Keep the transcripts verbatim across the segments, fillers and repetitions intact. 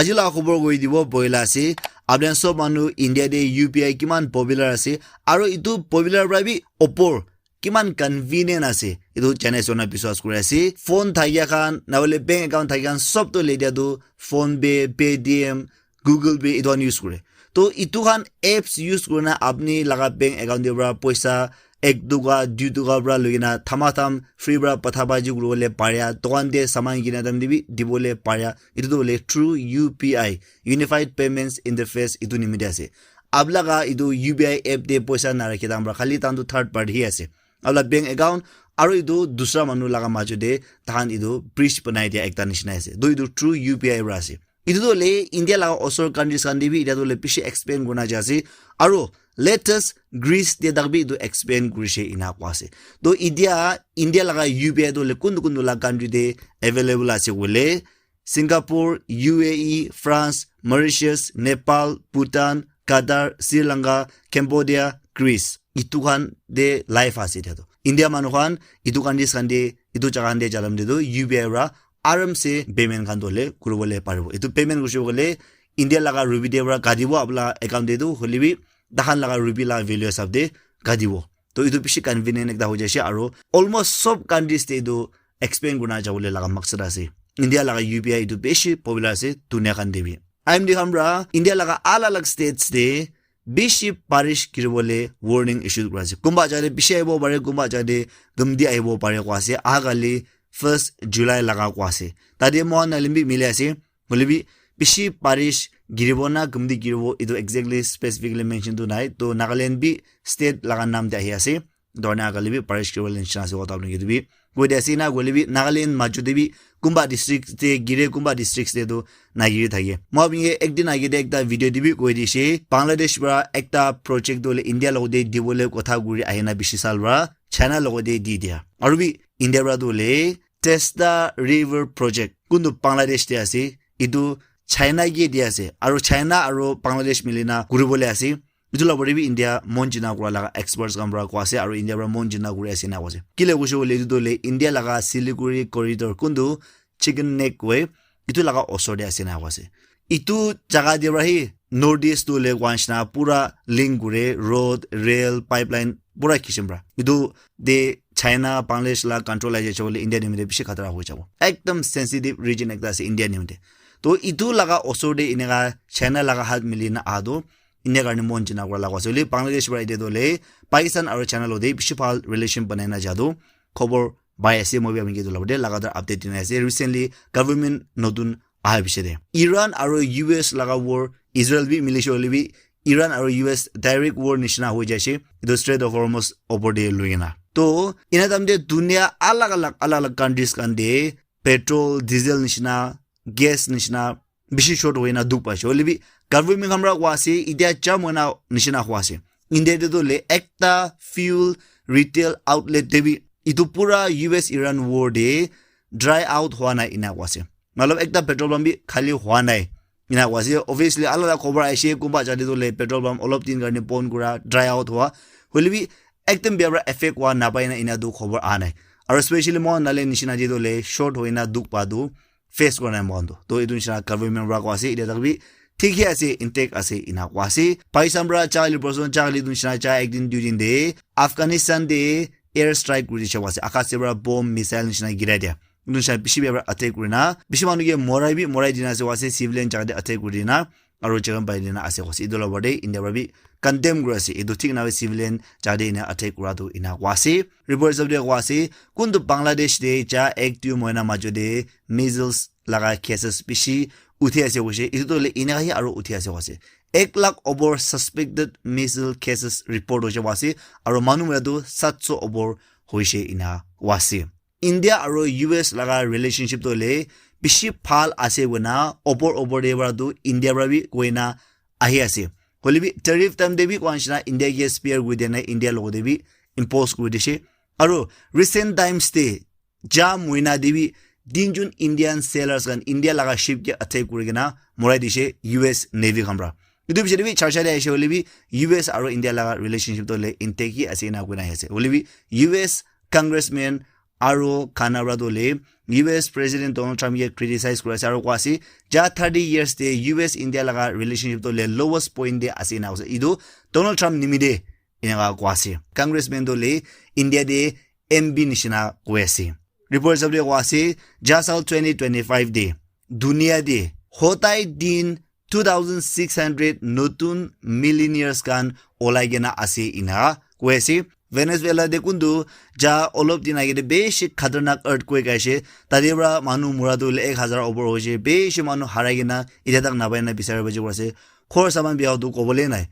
Aji laga khobor koi dibo boila ase. Apni khan sob manu India te U P I kiman popular ase, aro etu popular para bi opor kiman convenient ase, etu janai sona biswas kuri ase. Phone thakia khan, nahole bank account thakia khan, sob to letia tu PhonePe, Paytm, Google Pay etu khan use kure. To etu khan apps use kurina apni laga bank account te para poisa ek toka, dui toka para loikena thamatham free para patha baji kuribole paria, dukan te saman kina time te bi dibole paria. Etu tu hoile through U P I, Unified Payments Interface, etu nimite ase. Apni laga etu U P I app te poisa narakhi time para khali tan tu third party hi ase. Apni laga bank account aro etu dusra manu laga majo te tahan etu bridge banai dia ekta nishina ase. To etu through U P I para ase. Etu tu hoile India laga osor countries khan te bi etia tu hoile bishi expand kurina jai ase. Aro latest Greece te tak bi etu expand kurishe ena koa ase. To etia India laga U P I tu hoile kuntu kuntu laga country te available ase koile, Singapore, U A E, France, Mauritius, Nepal, Bhutan, Qatar, Sri Lanka, Cambodia, Greece. Etu khan te live ase etia tu. India manu khan etu countries khan te, etu jaga khan te jalam te tu U P I para aram se payment khan tu hoile kuribole paribo. Etu payment kurishe koile India laga rupee te para katibo apni laga account te tu, hoile bi tahan laga rupee laga value hisab te katibo. To etu bishi convenient ekta hoi jaise, aro almost sob countries te etu expand kurina jabole laga maksad ase. India laga U P I etu bishi popular ase dunia khan te bi. I M D khan para India laga alag alag states te bishi barish giribole warning issue kura ase. Kunba jaga te bishi ahibo pare, kunba jaga te gumti ahibo pare koa ase. Aha kali first July laga koa ase. Tate mohan nalim bi mili ase. Hoile bi bishi barish giribo na gumti giribo, etu exactly specifically mention tu nai. To Nagaland bi state laga naam te ahi ase. Etu karne aha kali bi barish giribo le nishina ase, kotha apni etu bi koi di ase na, koile bi Nagaland majo te bi kunba district te gire, kunba district te tu nagiri thake. Moi apni ke ek din age te ekta video te bi koi dishe, Bangladesh para ekta project tu hoile India logot te dibole kotha kuri ahina bishi sal para China logot te di dia. Aru bi India para tu hoile Teesta River Project, kuntu Bangladesh te ase, etu China ke di ase, aru China aru Bangladesh milina kuribole ase. Etu la pore bi India mon jina kura laga experts khan para koa ase, aru India para mon jina kuri ase na koa ase. Kile koishe koile etu tu hoile India laga Siliguri corridor, kuntu Chicken Neck Way, etu laga osor te ase na koa ase. Etu jaga te para hi North East tu hoile koa nishina pura link kure, road, rail, pipeline, pura kisim para. Etu te China, Bangladesh la control ahi jaise koile India nimite bishi khatara hoi jabo. Ekdam sensitive region ekta ase India nimite. To etu laga osor te eneka China laga hath mili na aha tu India karne mon jina kura laga ase. Hoile Bangladesh para etia tu hoile Pakistan aru China logot te bishi bhal relation banai na ja tu khobor pai ase. Moi bi apni ke etu laga te lagatar update dina ase. Recently government notun aha piche te Iran aru U S laga war, Israel bi milishe hoile bi Iran aru U S direct war nishina hoi jaise, etu Strait of Hormuz opor te loi kena. To ena time te dunia alag alag, alag alag countries khan te petrol, diesel nishina, gas nishina bishi short hoina dukh paise. Hoile bi government khan para koa ase, etia jam hoina nishina hoi ase. India te tu hoile ekta fuel retail outlet te bi etu pura U S Iran war te dry out hua nai ena koa ase. Matlab ekta petrol pump bi khali hua nai ena koa ase. Obviously alag alag khobor aise, kunba jaga te tu hoile petrol pump olop din karne bon kura, dry out hua. Hoile bi ekdam bia para effect hua napai na ena tu khobor aha nai. Aru specially mohan Nagaland nishina te tu hoile short hoina dukh pa tu face kura nai mohan tu. To etu nishina government para koa ase, etia tak bi thik hi ase, intact ase ena koa ase. Pakistan para chali person chali etu nishina cha ek din dui din te Afghanistan te air strike kuri dishe koa ase. Akash te para bomb, missile nishina girai dia. Etu nishina bishi bia para attack kurina bishi manu ke morai bi morai dina ase koa ase, civilian jaga te attack kuri dina aru jagan pai dina ase koa ase. Etu la opor te India para bi condemn kuri ase. Etu thik na hoi civilian jaga te ena attack kura tu ena koa ase. Report hisab te koa ase, kuntu Bangladesh te ja ek dui mohina majo te measles laga cases bishi uthi ase koishe. Etu tu hoile eneka hi aru uthi ase koa ase. Ek lakh opor suspected measles cases report hoishe koa ase. Aru manu mora tu sat so opor hoishe ena koa ase. India aru U S laga relationship tu hoile bishi bhal ase koina opor opor te para tu India para bi koina ahi ase. Hoile bi tariff time te bi koa nishina India ke spare kuri dia nai, India logot te bi impose kuri dishe. Aru recent times te ja mohina te bi tinjun Indian sailors khan India laga ship ke attack kuri kena morai dishe U S Navy khan para. Etu piche te bi charcha te ahishe hoile bi U S aru India laga relationship tu hoile intact hi ase ena koina ahi ase. Hoile bi U S congressman aro khan para tu le U S President Donald Trump ke criticize kuri ase aro koi ase, ja thirty years te U S India laga relationship tu le lowest point te ase ena koi ase. Etu Donald Trump nimite eneka koi ase. Congressman tu le India te M P nishina koi ase. Report hisab te koi ase, ja saal twenty twenty-five te dunia te hotai din two thousand six hundred notun millionaires khan olai kena ase ena koi ase. Venezuela te kuntu ja olop din age te bishi khatarnak earthquake aise. Tate para manu mura tu ek hazar opor hoise, bishi manu harai kena itya tak napai na bisari baji koi ase. Khor saman biya tu kobole nai.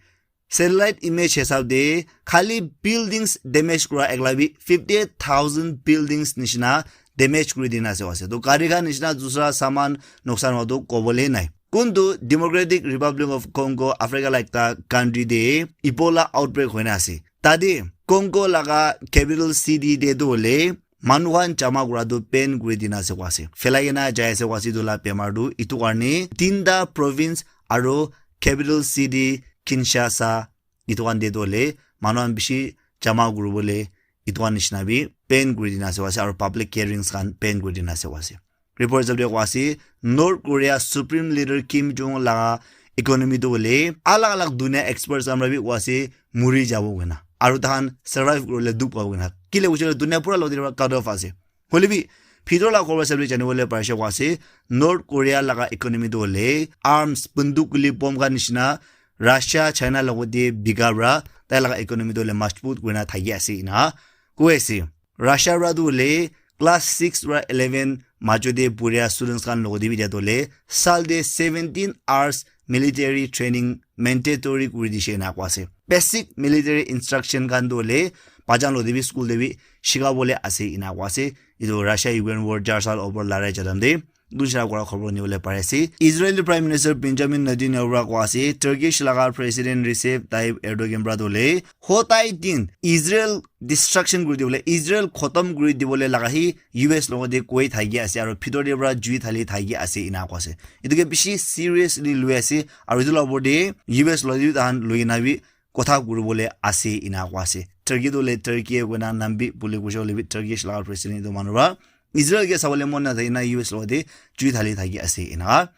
Satellite image hisab te khali buildings damage kura ekla bi fifty thousand buildings nishina damage kuri dina ase koi ase. To gari khan nishina dusra saman nuksan hua tu kobole nai. Kuntu Democratic Republic of Congo, Africa la ekta country te Ebola outbreak hoina ase. Tate Congo laga capital city te tu hoile manu khan jama kura tu ban kuri dina ase koi ase. Phelai kena jai ase koi ase etu la bemar tu. Etu karne tinta province aro capital city Kinshasa etu khan te tu hoile manu khan bishi jama kuri bole etu khan nishina bi ban kuri dina ase koi ase aro public gatherings khan ban kuri dina ase koi ase. Report hisab te koi ase, North Korea Supreme Leader Kim Jong Un laga economy tu hoile alag alag dunia experts khan para bi koi ase muri jabo koina. Aro tahan survive kuribole dukh pabo koina. Kile koishe koile dunia pura logte para cut off ase. Hoile bi bhitor la khobor hisab te janibole parise koi ase, North Korea laga economy tu hoile arms, banduk guli, bomb khan nishina Russia, China logote bika para tai laga economy tu hoile majbut kurina thaki ase ena koi ase. Russia para tu hoile class six para eleven majo te puria students khan logote bi etia tu hoile sal te seventeen hours military training mandatory kuri dishe ena koi ase. Basic military instruction khan tu hoile bacha khan logote bi school te bi shikabole ase ena koi ase. Etu Russia Ukraine war jar sal opor larai jadam te dusra kora khobor nibole pare ase. Israel Prime Minister Benjamin Netanyahu para koi ase, Turkish laga President Recep Tayyip Erdogan para tu hoile hotai din Israel destruction kuri dibole, Israel khotom kuri dibole laga hi U S logote koi thaki ase aro bhitor te para jui thali thaki ase ena koi ase. Etu ke bishi seriously lui ase aro etu la opor te U S logote bi tahan lui na bi kotha kuribole ase ena koi ase. Turkey tu hoile Turkey koina nam bi buli koishe hoile bi Turkish laga president etu manu para Israel ke sabole mon nathaki na U S logote jui thali thaki ase ena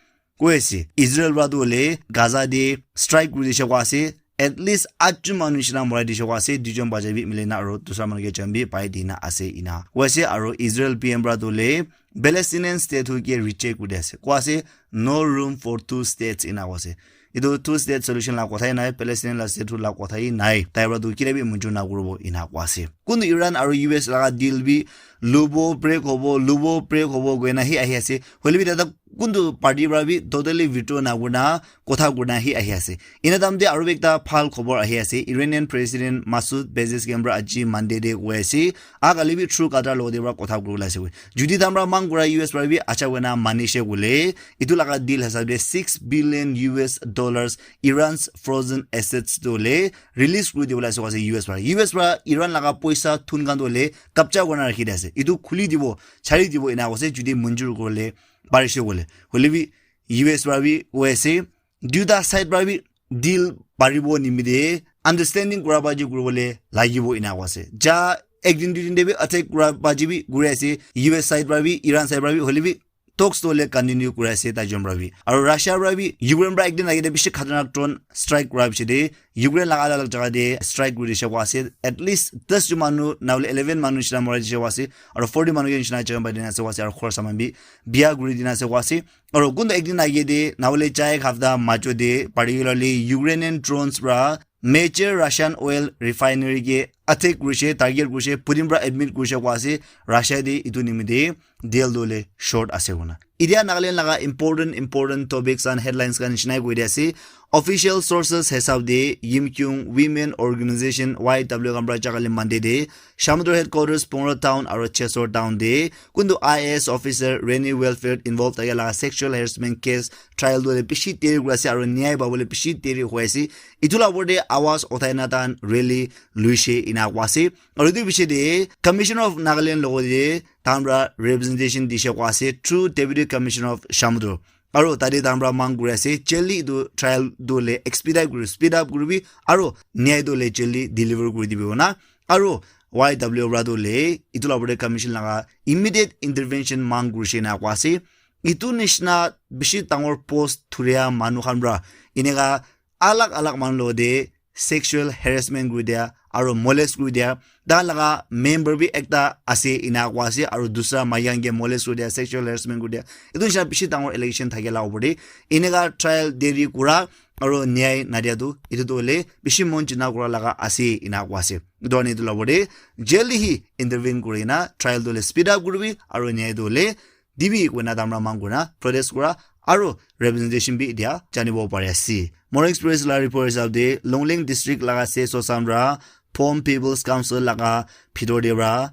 koi ase. Israel para tu hoile Gaza te strike kuri dishe koi ase. At least atjon manu nishina morai dishe koi ase, duijon bachai bi mili na aro dusra manu ke jan bi pai dina ase ena koi ase. Aro Israel P M para tu hoile Palestinian state hoike reject kuri ase. Koi ase no room for two states ena koi ase. Etu two state solution la kotha hi nai, Palestine la state la kotha hi nai. Tai para tu kile bi munjur na kuribo ena koi ase. Kuntu Iran aro U S laga deal bi lubo break hobo, lubo break hobo koina hi ahi ase. Hoile bi tata kuntu party para bi totally withdraw na kurina kotha kurina hi ahi ase. Ena time te aro bi ekta bhal khobor ahi ase. Iranian President Masoud Pezeshkian para aji Monday te koi ase, agali bi through Qatar logote para kotha kuribole ase koi. Jodi tahan para mang kura U S para bi acha koina manishe koile, etu laga deal hisab te six billion U S dollars Iran's frozen assets tu hoile release kuri dibole ase koi ase U S para. U S para Iran laga poisa thun khan tu hoile kabja kurina rakhi di ase. Etu khuli dibo, chari dibo ena koi ase jodi munjur kuribole parishe koile. Hoile bi U S para bi koi ase, duita side para bi deal paribo nimite understanding kura baji kuribole lagibo ena koi ase. Ja ek din dui din te bi attack kura baji bi kuri ase, U S side para bi, Iran side para bi, hoile bi talks tu hoile continue kuri ase tai jon para bi. Aro Russia para bi Ukraine para ek din age te bishi khatarnak drone strike kura piche te Ukraine laga alag alag jaga te strike kuri dishe koi ase. At least das jon manu, na hoile eleven manu nishina morai dishe koi ase. Aro forty manu ke nishina jon pai dina ase koi ase. Aro khor saman bi biya kuri dina ase koi ase. Aro kuntu ek din age te, na hoile char ek hafta majo te, particularly Ukrainian drones para major Russian oil refinery ke attack kurishe, target kurishe, Putin para admit kurishe koi ase, Russia te etu nimite deal tu hoile short ase koina. Etia Nagaland laga important, important topics and headlines khan nishina koi di ase. Official sources hisab te Yimkhiung Women Organization, Y W, khan para jaga le Monday te Shamator headquarters, Pungro town aro Chessore town te kuntu I A S officer Reni welfare involved thaka laga sexual harassment case trial tu hoile bishi deri kuri ase aro nyay pabole bishi deri hoi ase. Etu la opor te awaz uthai na tahan rally luishe ena koi ase. Aro etu bishi te Commissioner of Nagaland logote tahan para representation dishe koi ase through Deputy Commissioner of Shamator. Aro tate tahan para mang kuri ase, jaldi etu trial tu hoile expedite kuri, speed up kuribi, aro nyay tu hoile jaldi deliver kuri dibi koina. Aro Y W pra tu le itu la bore commission laga immediate intervention mang kurishe na kwa ase. Itu nishina bishi dangor post thuria manu khan pra ineka alag alag manu lo de sexual harassment kuri dia aro molest kuri dia, dan laga member bi ekta ase ina kwa ase, aro dusra mayang ke molest kuri dia, sexual harassment kuri dia, itu nishina bishi dangor allegation thake la opor de ineka trial deri kura aro nyai nadia tu itu tu hole bishi mon china kura laga ase ina kwa ase. Itu ani itu la opor de jail de hi intervene kuri na trial tu le speed up kuribi aro nyai tu le dibi koina tamra mang koina protest kura aro representation bi dia janibo pari ase. Morning Express la report hisab de Longleng district laga se sosam ra Phom People's Council laga bhitor de ra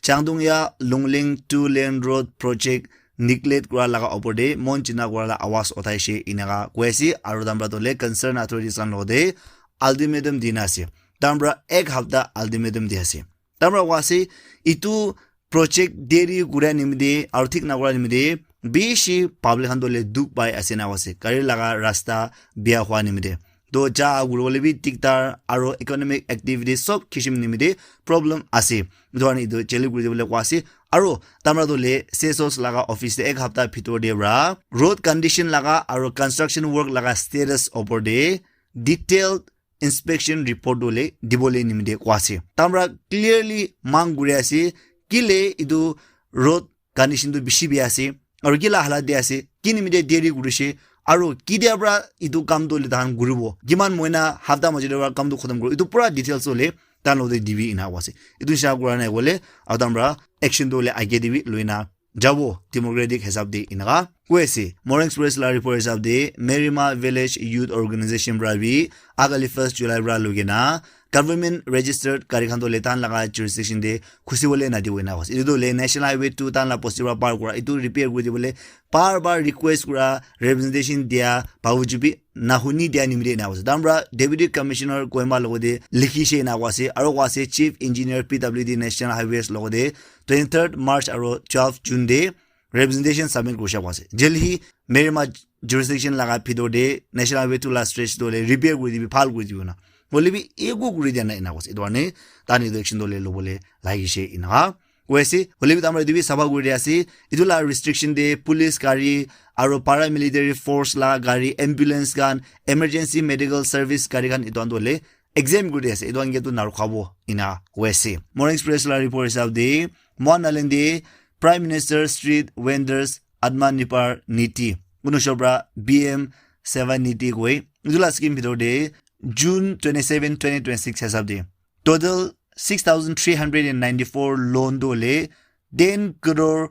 Changdungya Longleng two lane road project neglect kura laga opor de mon china kura la awas uthai she inaka koi ase aro tamra to le concern authorities khan lo de ultimatum dina ase. Tamra ek hapta ultimatum di ase. Tamra wa ase itu project deri kura nimide aro thik na kura nimide bishi public khan to le duk pai ase na ase. Gari laga rasta bia hua nimide. To ja guru bole bi tiktar aro economic activity sob kishim nimide problem ase. Itu ani itu cheli kuri bole kwa ase. Aro tamra to le sesos laga office de ek hapta bhitor de ra road condition laga aro construction work laga status opor de detailed inspection report dole dibole nimide kwa ase. Tamra clearly mang kuri ase kile itu road condition tu bishi bia ase aro kila halat de ase, ki nimide deri kurishe aro kidia pra itu kam tu le tahan kuribo, kiman moina hapta majute pra kam tu khotom kuribo, itu pura details ole tahan lo de dibi ina kwa ase. Itu sha kura nai kole aro tamra action tu le age dibi loina jabo democratic hisab de inaka koi ase. Morning Express la report hisab de Merima Village Youth Organization pra bi agali first July pra lugena government registered gari khan to le tahan laga jurisdiction de khusi bole na dibo ina was. Itu to le National Highway two tahan la posti pra par kura itu repair kuri dibole bar bar request kura representation dia babuju bi na huni dia nimide ina was. Tamra Deputy Commissioner Kohima logo de likhi she ina was aro was Chief Engineer P W D National Highways logo de twenty-third March aro twelve June de representation submit kurisha kwa ase. Jail hi Merima jurisdiction laga bhitor de National Highway two la stretch to le repair kuri dibi, bhal kuri dibi na. Bole bi ego kuri dia na ina kwa ase. Itu ane tani itu action to le lobole lagi she ina koi ase. Bole bi tamra itu bi sabha kuri dia ase. Itu la restriction de police gari aro paramilitary force la gari, ambulance khan, emergency medical service gari khan itu an to le exempt kuri ase, itu ange tu narukhabo ina koi ase. Morning Express la report hisab de Mohan Nalin de Prime Minister Street Vendors Atmanirbhar Niti, unushobra B M Seva Niti koi itu la scheme bhitor de June twenty-seven, twenty twenty-six hisab de total six thousand three hundred and ninety-four loan tu le ten crore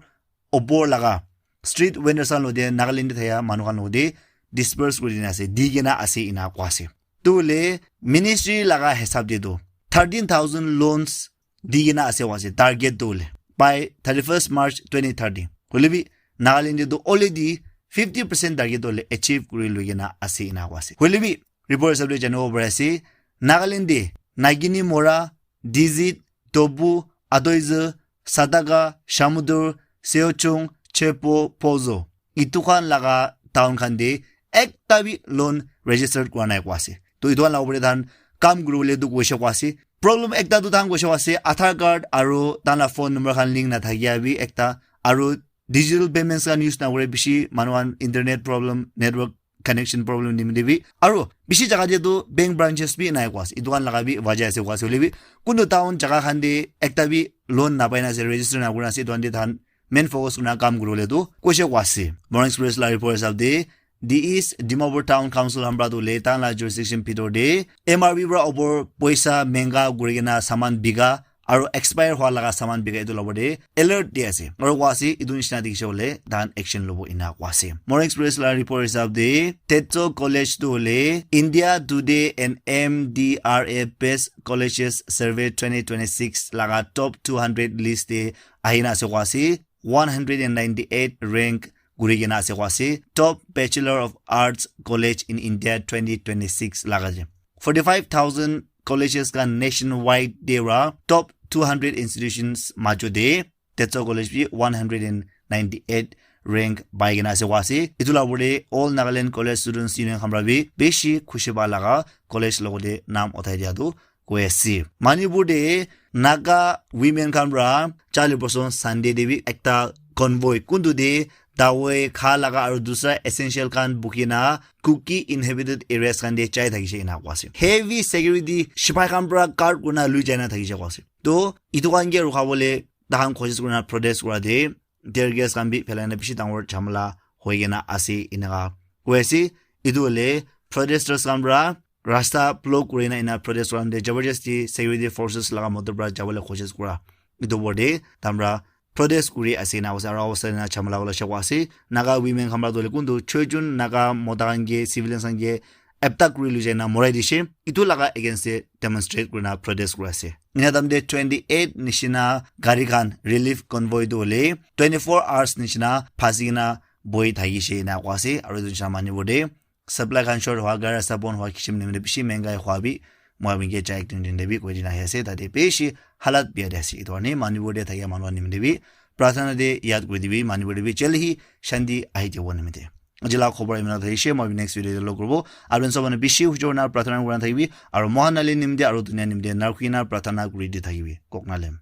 opor laga street vendors khan lo de Nagaland de thaya manu khan lo de disperse kuri dina ase, di kena ase ina kwa ase. Tu le ministry laga hisab de tu thirteen thousand loans di kena ase wa ase target tu le by thirty-first March twenty thirty. Hole bi Nagaland de tu already fifty percent target tu le achieve kuri lui kena ase ina kwa ase. Hole bi report hisab de janibo pari ase Nagaland de Nagini Mora, Dizit, Dobu, Adoizu, Sadaga, Shamudur, Seochung, Chepo, Pozo, itu khan laga town khan de ekta bi loan registered kura nai kwa ase. To itu khan la opor de tahan kam kuri bole tu koishe kwa ase. Problem ekta tu tahan koishe kwa ase, Aadhaar card aro tahan la phone number khan link na thakia bi ekta, aro digital payments khan use na kure bishi manu khan internet problem, network connection problem nimide bi aro bishi jaga de tu bank branches bi nai kwa ase. Itu khan laga bi wajah ase kwa ase. Hole bi kuntu town jaga khan de ekta bi loan na pai na ase, register na kuri na ase, itu khan de tahan main focus kurina kam kuri bole tu koishe kwa ase. Morning Express la report hisab de the East Dimapur Town Council khan pra tu le tahan la jurisdiction bhitor de M R P pra opor poisa menga kuri kena saman bika aro expire hua laga saman bika itu la opor de alert di ase. Aro kwa ase itu nishina dikhi bole tahan action lobo ina kwa ase. Morning Express la report hisab de Tezo College tu le India Today and M D R A Best Colleges Survey twenty twenty-six laga top two hundred list de ahina ase kwa ase. One hundred and ninety-eight rank kuri kena ase kwa ase. Top Bachelor of Arts College in India twenty twenty-six laga je. Forty-five thousand colleges khan nationwide de ra top two hundred institutions majo de Tezo College bi one hundred and ninety-eight rank pai kena ase kwa ase. Itu la opor de All Nagaland College Students Union khan pra bi bishi khushi pa laga college logo de naam uthai dia tu koi ase. Manipur te Naga women khan pra charli person Sunday te bi ekta convoy kuntu te dawai kha laga aru dusra essential khan bukina Kuki inhabited areas khan te chai thakishe ena koa ase. Heavy security sipai khan pra guard kurina lui jaina thakishe koa ase. To itu khan ke rukha bole tahan kosis kurina protest kura de tear gas khan bi phelaina bishi dangor jhamala hoikena ase enaka koi ase. Itu hoile protesters khan pra rasta block kurina ena protest kura de jabardasti security forces laga motor pra jabole kosis kura itu opor de tamra protest kuri ase na ase aro ase na jhamala wala shakwa ase. Naga women khan pra dole kuntu choi jun Naga mota khan ke civilians khan ke attack kuri lui jaina morai dishe. Itu laga against te demonstrate kurina protest kuri ase. Ina tam de twenty eight nishina gari khan relief convoy tu hole twenty four hours nishina phasi kena boi thakishe ena koa ase. Aru etu nishina manipur te supply khan short hoa gari rasta bon hoa kishim nimite bishi mengai hoa bi moi abinke chai ek din din de bi koi dina ahi ase. Tate bishi halat biya de ase. Itu karne manipur te thakia manu nimite bi prarthana te yad kuri dibi. Manipur te bi jaldi hi shanti ahi jabo nimite. Ajila khobor imana thaishe. Moi next video te log kurbo. Apun sob manu bishi hujor na prarthana kurina thakibi. Aru mohan ali nimite aru dunia nimite narkhina prarthana kuri di thakibi. Kok nalem.